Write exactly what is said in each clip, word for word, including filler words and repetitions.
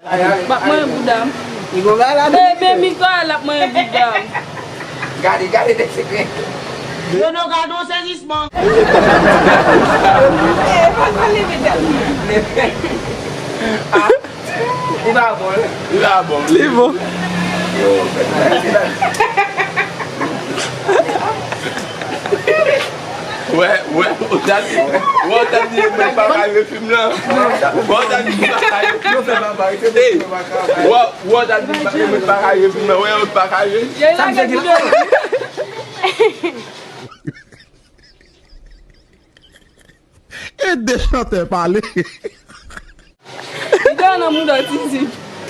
M ap manyen bouda m. Li gon bagay la. Bebe Mika l ap manyen bouda m. Gade, gade de sekrè. Yo nou gade yon sezisman. Eh, pa pale medam. Ah, li pa bon. Li pa bon. Li bon. Yo, wè, wè, ou ta di, wè, ou ta di, mwen pa ka jwe fim nan. Wè, ou ta di, mwen pa ka jwe fim nan. Ey, wè, wè, ou ta di, mwen pa ka jwe fim nan. Wè, ou pa ka jwe. Sa m te di la. Ede chantè pale. Videyo nan mouda Titi.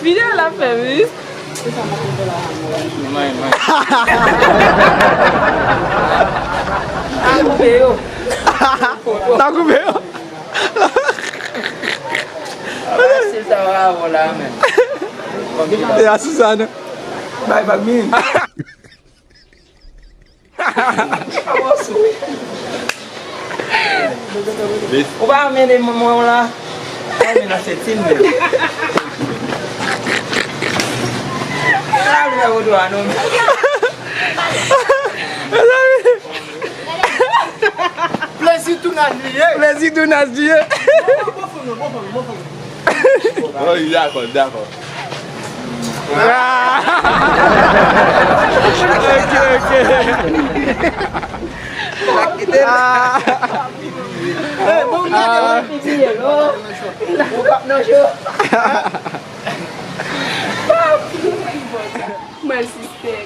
Videyo la fè wi. Ta koupe yo. Ta koupe yo. Sil ta bravo la menm. E a Suzanne. Bay vag min. Ou pa mennen manman w la. Ou mennen nan senti l menm. Sa l fè ou dwa non. Plezi tounaj li ye. Plezi tounaj li ye. Bon fanm nan, bon fanm nan, bon fanm nan. Oh, dakò, dakò. Ah! Ok, ok. Ah! Hey, bon, ah. Ou p ap nan cho. Mwen sistèm.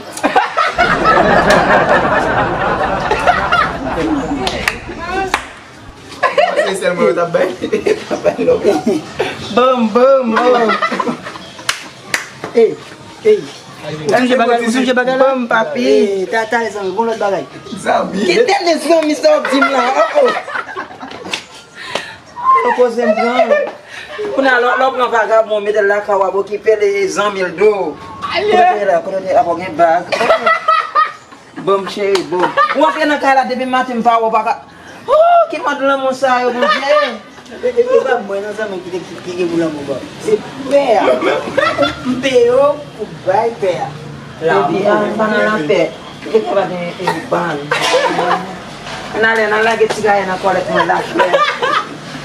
Se sèlman yo t ap bay, t ap bay lòk. Bam, bam, bam. Ey, ey. Ou sonje bagay, ou sonje bagay la? Bam, papi. Ey, ta, ta, zanmi, gon lòt bagay. Zanmi. Kite de zanmi sa w ap di m la. Oh, oh. Ou poze m pran. Kounye a, lè, lè w pran vagabon, mete l lakay w, w ap okipe l, e zanmi l do. Kote w te ye la, kote w te ye, apa w gen bag? Bon, cheri, bon. Ou antre nan kay la depi maten, m pa wè w pa ka. Oh, ki mòd lanmou sa yo, Bondye? E, e, e pa mwen nan zanmi ki te ki, ki gen pou lanmou ba. Se pè a. M peye w pou bay pè a. Epi a, m pa nan lapè. Li te ka pa gen, e, ban. Ann ale, ann al lage ti gaye nan kòlèt mwen la, frè.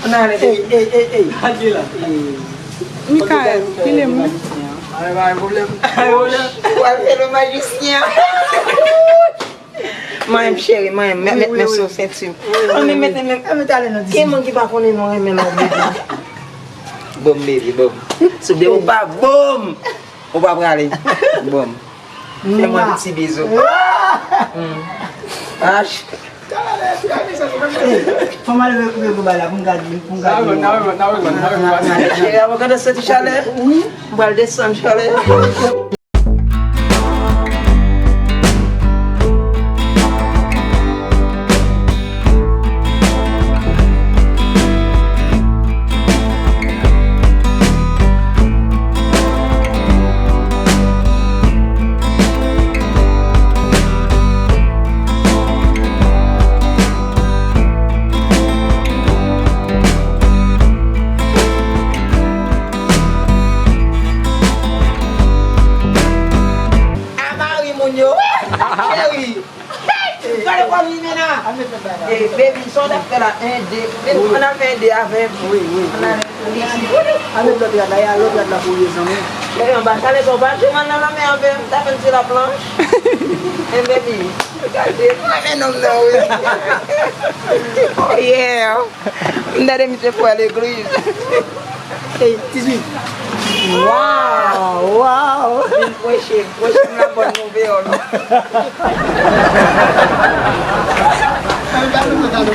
Ann ale. Ey, ey, ey, ey. Ey. Mikael, kile m wi. Ay, pa gen pwoblèm. Ou al fè le majisyen. Manyen m cheri, manyen m, mèt men sou senti m. Wi, wi, wi. Ann men mete men. Ann mete ale nan diz. Gen moun ki pa konnen nou renmen lòt moun. Bon, baby, bon. Sou de ou pa bon. Ou pa prale. Bon. Fè mwen yon ti bizou. Mm. Ach. Fò m al revou bay la pou m gade, pou m gade. Cheri, avan gade soti chalè. Wi. M pral desann chalè. A mari moun yo. Cheri. Gade kòm li mena. E, baby, sa w t ap fè la, en, de. Ann al fè en, de avè m. Wi, wi, wi. Ann al fè en, de. Ann met lòt rad la, e a lòt rad la pou w ye zanmi. Cheri, anba chalè sa w pa jwe mal nan lanmè avè m. Tape m ti laplanch. E, baby, gade. Mwen renmen nonm nan, wi. Oh, yeah. M tande misye fè legliz. Ey, Tizwi. Waw, waw. Vin preche, preche m la bòn nouvèl.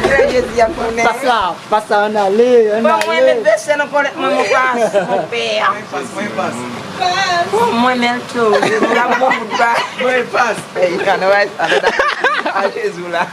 Kè Jezi ap tounen. Pas la, pas la, ann ale, ann ale. Bon, mwen met vèsè nan kòlèt mwen, mon pas, mon pè. Bon, mwen men l tou. Jezi ap bon bout ba. Mwen pas. Ey, ann wè sa, a Jezi la.